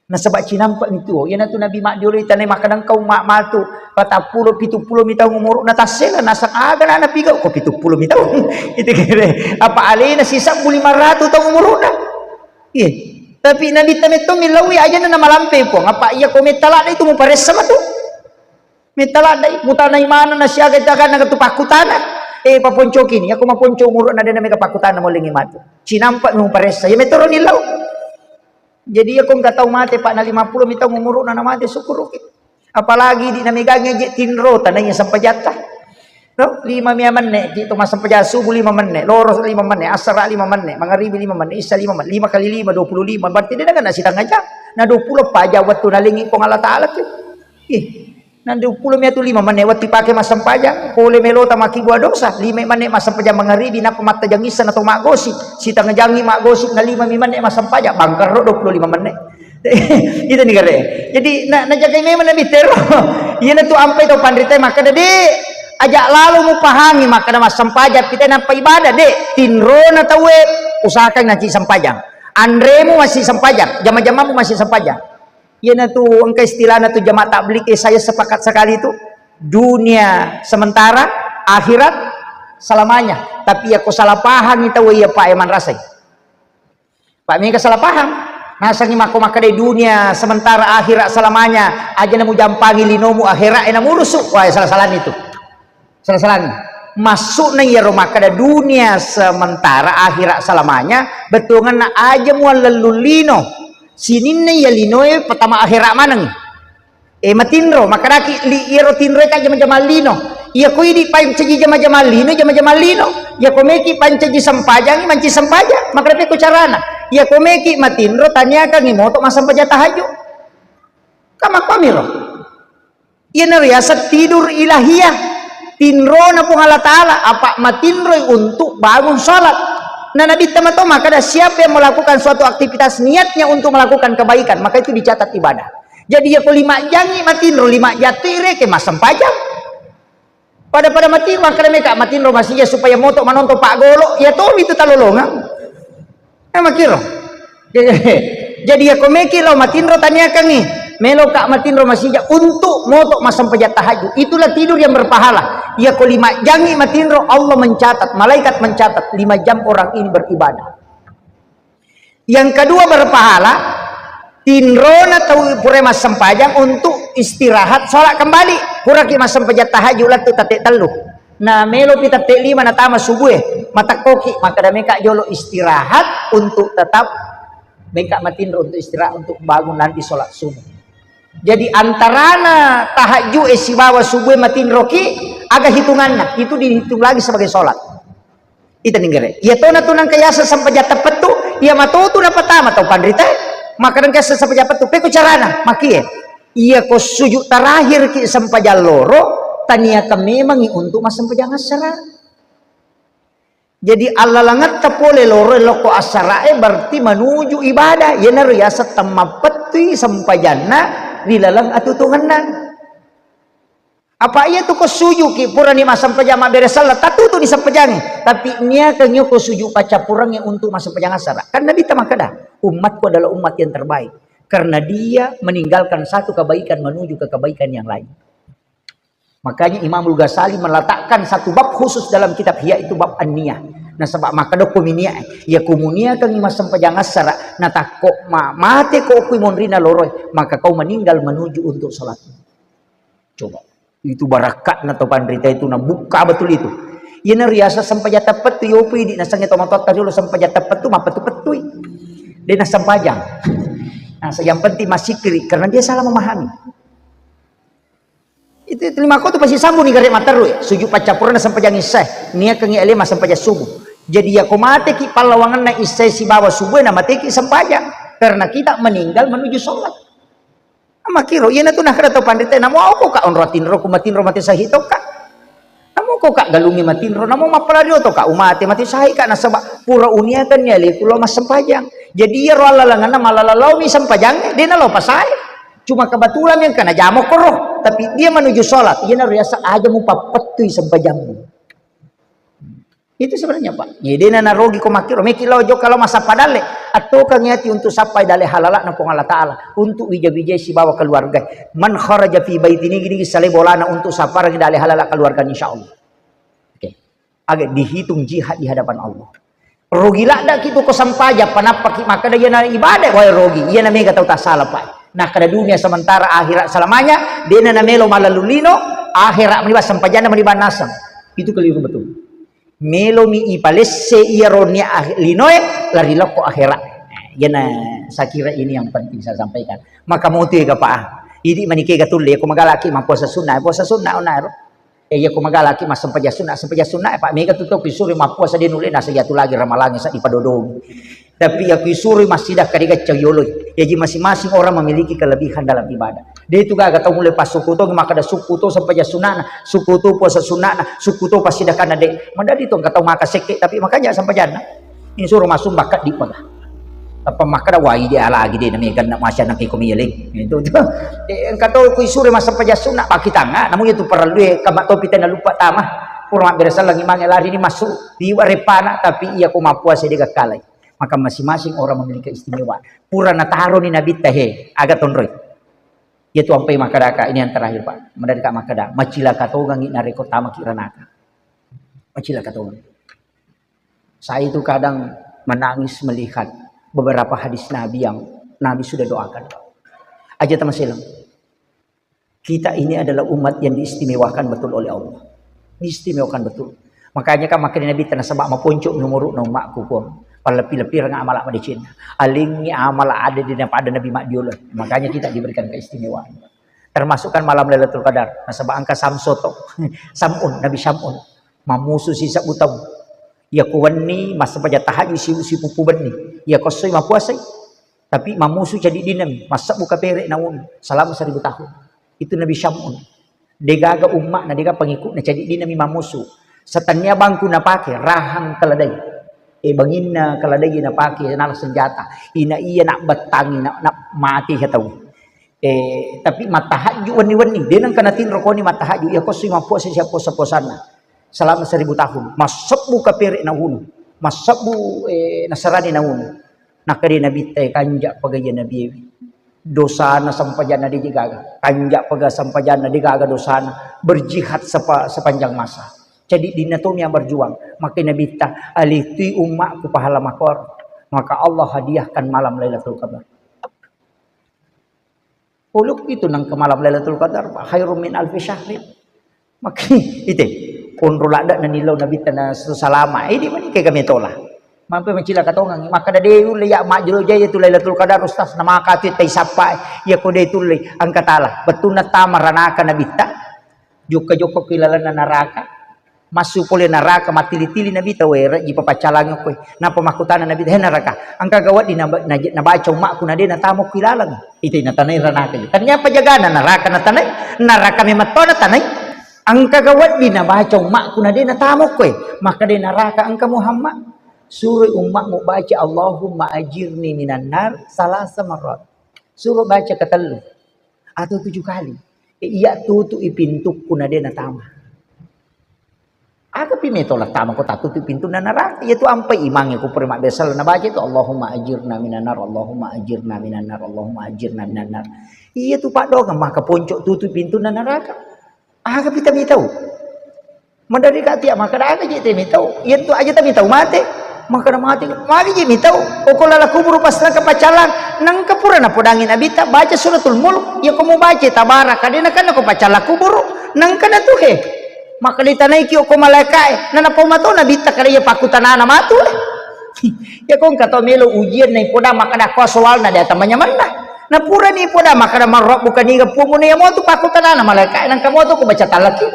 Nasaba cinampa mi tuo, iyanatu Nabi maddiolo itanai makkeda engka umma matu patappulo, pitu puluh mi taung umuru na tassela, nasang aga na napigau ko pitu puluh mi taung. Itu kira apa alena sisabbu lima ratu taung umuruna. Iya. Tapi Nabi tame to millaui ajana na malampe Puang. Apa iya ko metta ladde itu muparessa matu. Metta ladde, mutanai mana na siaga taga na tu pakkutana. Eh, paponcoki ni, aku maponco umuru na dena mega pakkutana molengi matu. Cinampa mi muparessa. Iya metoro nillau. Jadi, iya ko engka tau mate, Pak, na lima puluh mi taung umuruna na mate, syukuruki. Apalagi di na megangi je tinro tanai sempajatta. No, lima mia menne, ki to massempajang subuh lima menne, loro lima menne, asara lima menne, mangaribi lima menne, isya lima menne, lima kali lima, dua puluh lima, berarti dia dengan setengah jam. Na dua puluh pa jam waktu nalengi Puang Allah Taala tu. Ih, Nandri uppulo miatu lima menne wettu ipake massempajang, pole melota makkibua dosa, lima menne massempajang mangaribi, nappa mattajang issa na to maggosi, sitengah jangi maggosi, na lima mi menne massempajang, bangkerro dua puluh lima menne. Itu ni kare. Jadi, na, najagai memang Nabi tero. Iyanatu ampai to panrita makkeda, "Dek, ajak lalo mupahangi makkeda massempajang kita nampa ibadah, Dek. Tinrona tauwe usahakan naci sempajang. Anremu masih sempajang, jama-jamamu masih sempajang." Iyanatu engka istilahna tu jamaah tabligh, eh, saya sepakat sekali tu, dunia sementara, akhirat selamanya. Tapi iya ko salah pahangi tau iya, Pak, e manrasai. Pak, mega salah paham. Nasangi makko makkeda dunia sementara, akhirat selamanya. Aja na mujampangi linomu, akhirat e namurusu. Wah, salah-salah itu. Salah-salah. Maksudna iyaro makkeda dunia sementara, akhirat selamanya, bettuanganna aja muallellung lino. Sininna iya linoe pertama akhirat maneng. E, matinro, makkedaki li-, iyaro tinroe ka jama-jamang lino. Iya ko idi pancaji jama-jamang lino, jama-jamang lino. Iya ko meki pancaji sempajangi, manci sempajang. Makkeda pekko carana. Iya ko meki matinro, taniakangi moto massempajang tahajud. Ka makkuamiro. Iyana riaseng tidur ilahiyah, tinrona Puang Allah Ta'ala, apa matinroi untuk bangun salat. Na Nabitta mato makkeda, siapa yang melakukan suatu aktivitas niatnya untuk melakukan kebaikan, maka itu dicatat ibadah. Jadi, iya ko lima jangi matinro, lima jang tu ireke massempajang. Pada-pada matinro, makkeda meka matinro masija supaya moto manonton paggolo, iya tomi tu talolongang. Eh, makkiro. Jadi, iya ko meki lao matinro, taniakangi. Meloka matinro masija untuk moto massempajang tahajud. Itulah tidur yang berpahala. Iya ko lima jangi matinro, Allah mencatat, malaikat mencatat lima jam orang ini beribadah. Yang kedua berpahala, tinrona tau pura massempajang untuk istirahat, sholat kembali. Puraki massempajang tahajud lettu tette tellu. Na melopi tette lima natama subue, matekkoki, makkeda meka jolo istirahat untuk tetap meka matinro untuk istirahat untuk bangun nanti sholat subuh. Jadi antarana tahajud e sibawa subue matinroki, aga hitunganna, itu dihitung lagi sebagai sholat. Ita ninggere. Iya tona tu nangka yaseng sempajang teppettu, iya matotu napatama tau panrita. Maka nangka yaseng sempajang pettu, peko carana, makie. Iya ko sujud terakhir ki sempajang loro, taniakan memangi untuk massempajang assara. Jadi allalangetta pole loro lokko assara e berarti menuju ibadah. Iyanaro yaseng temmappettui sempajanna ri laleng atutungenna. Apa iya tu ko sujuki purani massempajang mabbere sella, tattutu ni sempajangi. Tapi niakan yo ko suju paccappurangi untuk massempajang assara. Kan Nabi ta makkeda, umatku adalah umat yang terbaik. Karena dia meninggalkan satu kebaikan menuju ke kebaikan yang lain. Makanya Imamul Ghazali meletakkan satu bab khusus dalam kitab Ihya itu bab an-niyah. Nasaba makkeda ko minia, ya ko muniakan massempajang assara, natakko ma-, mate ko kui monrina loroi, maka kau meninggal menuju untuk salat. Coba. Itu barakka'na to panrita itu, nabukka betul itu. Iyana riaseng sempajang teppettu, yopi di nasengnge to matoatta riolo sempajang teppettu, mappettu-pettui. De nassempajang. Nah, yang penting massikkiri karena dia salah memahami. Itu, itu lima ko tu pasti sambung ni gare matteru ya. Sujud paccappurana sempajang isya, niakangi ale massempajang subuh. Jadi ya ko mateki pallawanganna isya sibawa subuh na mateki sempajang. Karena kita meninggal menuju sholat. Makkiro, iyana tu nakkeda tau panrita, namo okko ka onro atinro, ku matinro mate sahi tokka. Namo ko ka galungi matinro, namo mappalari oto ka umate mate sahi ka, nasaba pura uniakan ni aleku lao massempajang. Jadi iyaro allalanganna malala laomi sempajangnge, de nalao pasae. Cuma kebetulan yang kena jamo koro, tapi dia menuju sholat, iyana riasa aja mupappettui sempajangmu. Itu sebenarnya, Pak. Jadi dena narogi ko makkiro, meki lao jokka lao massappa dalle. Attokangi ati untuk sappai dalle halala'na Puang Allah Ta'ala, untuk wija-wijai sibawa keluarga. Man kharaja fi baiti, nigi-nigi salai bolana untuk sapparangi dalle halala keluarga, insya Allah. Oke. Aga dihitung jihad di hadapan Allah. Rogi ladda ki tu ko sampaja, panappaki makkeda iyana ibadah, wae rogi. Iyana mega tau tasala, Pak. Nakkeda dunia sementara, akhirat selamanya, dena namelo malalu lino, akhirat meniba sempajanna meniba naseng. Itu keliru betul. Melomi ipalesse iyaro nia ah-, linoe lari lokko akhera. Iyana saya kira ini yang penting saya sampaikan. Maka mutu ega pa. Idi manike ga tulle ko magalaki mappuasa sunna, puasa sunna onaro. E iya ko magalaki massempajang sunna, sempajang sunna, Pak, mega tu to kisuri mappuasa de nulle nasa iyatu lagi ramalangi sa dipadodong. Tapi iya kuisuri massidakka de gaccau yoloi. Jaji masing-masing orang memiliki kelebihan dalam ibadah. De tu gaga tau mulai passukku to makkeda sukku to sempajang sunnana, sukku to puasa sunnana, sukku to passidakanna de. Madadi tu engka tau maka sekke tapi makanya sempajanna. Insuro masumba keddi paga. Apa makkeda wai de alagi de nami ganna masya nang iko mieleng. Itu tu. De engka to kuisuri massempajang sunna pakitanga, namu itu perlu e kama topi tena lupa tama. Pura mabbere sallang imange lari ni masuk. Liwa repana tapi iya ko mappuasa de gakkalai. Maka masing-masing orang memiliki keistimewaan. Pura nataroni Nabitta he, aga tonroi. Iya tu ampai makkedaka, ini yang terakhir, Pak. Madadika makkeda, macilaka tongangi nareko tamaki ranaka. Macilaka tongangi. Saya itu kadang menangis melihat beberapa hadis Nabi yang Nabi sudah doakan. Aja tamaselang. Kita ini adalah umat yang diistimewakan betul oleh Allah. Diistimewakan betul. Makanya kan makkeda Nabi, tenasaba maponco mi umuru'na ummakku, Puang. Pallepi-lepireng amala madecenna. Alengngi amala ada di pada Nabi maddiolo. Makanya kita diberikan keistimewaan. Termasuk kan malam Lailatul Qadar. Nasaba engka Samsoto. Sam'un, Nabi Sam'un. Mamusu sisebbu taung. Iya ko wenni, massempajang tahajud si, sipuppu benni. Iya ko essoi mapuasai. Tapi mamusu cadiddinami, massebbu kapere naunu, selama seribu tahun. Itu Nabi Syam'un. Degaga umma'na, degaga pengikutna, cadiddinami mamusu. Setennia bangku napake, rahang keledai. E, banginna keledai napake, nala senjata. Ina iya nak bettangi, nak, nak mati ya tau. E, tapi mattahajju wenni-wenni, de nengka natinro koni mattahajju, iya ko sui mappuasa siappuasa-puasanna. Selama seribu tahun, massebbu kapere naunu, massebbu, e, nasarani naunu. Nakkeda Nabitta, "Kanja pegaiya Nabi, dosana sempajanna de gaga. Kanja pega sempajanna de gaga dosana. Berjihad sepa-, sepanjang masa." Jadi dina to yang berjuang. Maka Nabitta, "Alitui ummakku pahala makor." Maka Allah hadiahkan malam Lailatul Qadar. Uluk itu nang ke malam Lailatul Qadar, Pak, khairum min alfi syahrin. Maka ite, konro ladda na nilau Nabitta na salama. Ini mani ke kami tola. Mampe macila katongang. Maka da de ulle ya majro jaya tu Lailatul Qadar, Ustaz, na maka tu tai sapa. Ya ko de tulle angkatala. Betulna tama ranaka Nabitta. Jokka-jokka ku ilalanna naraka. Massu pole naraka, mattili-tili Nabitta, "We, rejji papaccalangi okkoe." Nappa makkutana Nabitta, "He naraka, engka gawedding naba-, naje-, nabaca ummakku na de natamokku ilaleng?" Ite natanai ranaka. Tania apa jagana naraka natanai? Naraka memang to natanai. "Engka gawedding nabaca ummakku na de natamokkoe?" Makkeda naraka, "Engka Muhammad. Suroi ummakmu baca Allahumma ajirni minan nar salasa marrat." Suro baca ketellu atau tujuh kali. E, iya tutu'i pintukku na de natama. Aga pi meto la tama ko tatutu pintunna naraka? Iya tu ampai imangnge ku pura mabbesal nabaca itu, "Allahumma ajirna minan nar, Allahumma ajirna minan nar, Allahumma ajirna minan nar." Iya tu paddoangeng maka ponco tutu pintunna naraka. Aga pi tamitau? Maderri ka tia makkeda aga je tamitau? Iya tu aja tamitau mate. Makkeda mate, magi je mitau? Oko lala kuburu pas nangka paccalang, nangka pura napodangi Nabitta baca Suratul Mulk. Iya ko mubaca Tabaraka de nakenna ko paccala kuburu, nangka na tu he. Makkeda tanaiki okko malaikae, na napau mato Nabitta kada iya pakkutanana matu, eh. Iya ko engka to melo ujian naipodang makkeda ko soalna de atamanya manna. Napurani poda makkeda marrabbuka niga puammu, na iya motu pakkutanana malaika, nangka motu ku baca talaki.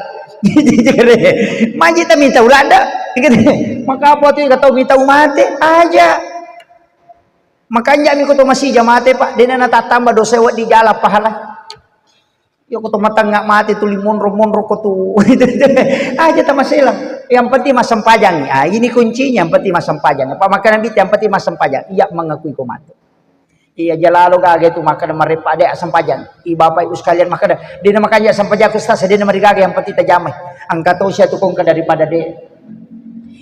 Maji ta minta ulada. Maka apa tu kata minta umate aja. Makanjami ko to masija mate, Pak, dena natattamba dosa wedding jala pahala. Iya ko to matengnga mate tuli monro-monro ko tu. Aja tamaselang. Yang penting massempajang. Ah, ini kuncinya, yang penting massempajang. Apa makkeda Nabi, yang penting massempajang. Iya mengakui ko mate. Iya jalalo gaga tu makkeda marepa de sempajang. I Bapak Ibu sekalian makkeda, dena makanja sempajang ku Ustaz, dena marigaga yang penting tajamai. Angka to sia tu kongka daripada de.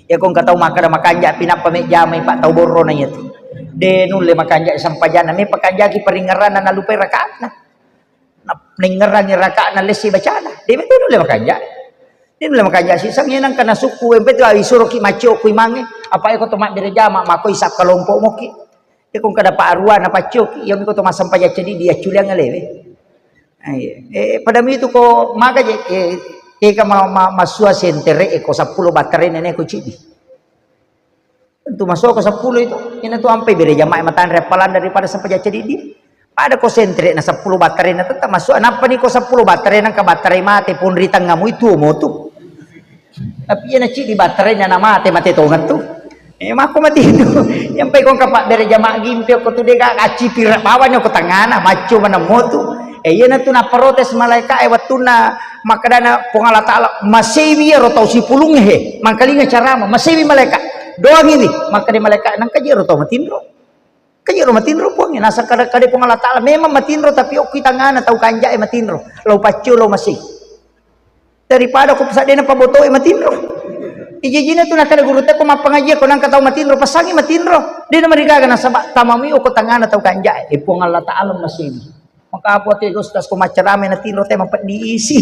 Ya kongka tau makkeda makanja pinappa me jamai Pak tau borro na iya tu. De nulle makanja sempajang, me pakanjaki paringerana nalupai rakaatna. Na-, naingerangi raka'na lessi bacana. De' meto nulle makanja. De' nulle makanja siseng, iya nengka nasukku, empe tu isuroki maccio ku imangnge. Apa eko to mabbere jama, mako isa kelompok moki. Eko kada pa arua na paccio ki, iya miko to massempajang ceddi dia culiang lewe. Ayo. Eh, pada mitu ko maga je, eh, eka ma-, ma-, masua sentere eko seppulo battare nene ko cidi. Tentu masuk ke sepuluh itu. Ini tuh ampe bere jamaah matanre appalan daripada sempajang cedidi. Pada ko sentre na sepuluh battare na tetap masuk. Nappa ni ko sepuluh battare nangka battare mate pun ri tengamu itu mo tu. Tapi iya na cidi battare na mate, mate tonget tu. Eh, mako mati itu. Yang pe kongka pak bere jamaah gimpe ko tu dega kacipi bawanya ko tengana, macco manamo tu. Eh, iya na tu na protes malaika e wettunna makkedana Puang Allah Ta'ala, "Masewi iyaro tau sipulung he, mangkalinga carama, masewi malaika. Doangiwi," makkeda malaika, "Nangka jero tau matinro. Kajero matinro Puang, nasang kada-kada Puang Allah Ta'ala, memang matinro, tapi okki tangana tau kanja'e matinro. Lau paccio, lau masei. Daripada ko pesadena pabotoe matinro." Ijijina tu nakkeda guru teko mappangaji ko nangka tau matinro, passangi matinro. Dena marigaga nasaba tamami okko tangana tau kanja'e. Eh, Puang Allah Ta'ala masewi. Maka apa te ustaz ko maccarame na tinro te mapeddi isi.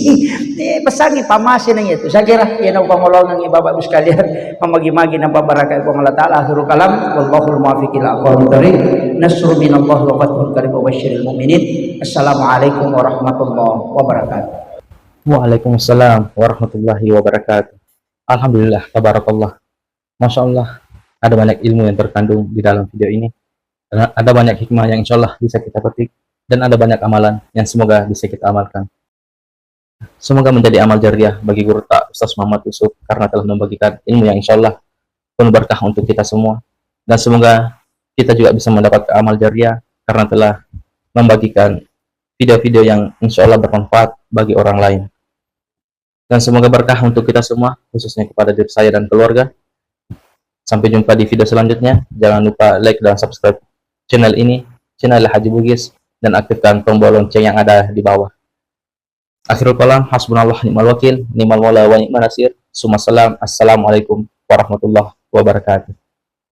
Eh, pesangi pamase na iya tu. Saya kira iya na upangolongan ibu bapak ibu sekalian. Mamagi-magi na babaraka Puang Allah Ta'ala. Akhirul kalam. Wallahul muwaffiq ila aqwamit thariq. Nasrun minallahi wa fathun qarib wa basyiril mu'minin. Assalamualaikum warahmatullahi wabarakatuh. Waalaikumsalam warahmatullahi wabarakatuh. Alhamdulillah, tabarakallah. Masya Allah, ada banyak ilmu yang terkandung di dalam video ini. Ada, ada banyak hikmah yang insya Allah bisa kita petik. Dan ada banyak amalan yang semoga bisa kita amalkan. Semoga menjadi amal jariah bagi guru tak Ustaz Muhammad Yusuf karena telah membagikan ilmu yang insya Allah penuh berkah untuk kita semua. Dan semoga kita juga bisa mendapat amal jariah karena telah membagikan video-video yang insya Allah bermanfaat bagi orang lain. Dan semoga berkah untuk kita semua, khususnya kepada diri saya dan keluarga. Sampai jumpa di video selanjutnya. Jangan lupa like dan subscribe channel ini, channel Haji Bugis, dan aktifkan tombol lonceng yang ada di bawah. Akhirul kalam, hasbunallah ni'mal wakil, ni'mal maula wa ni'mal nasir. Summa salam, assalamualaikum warahmatullahi wabarakatuh.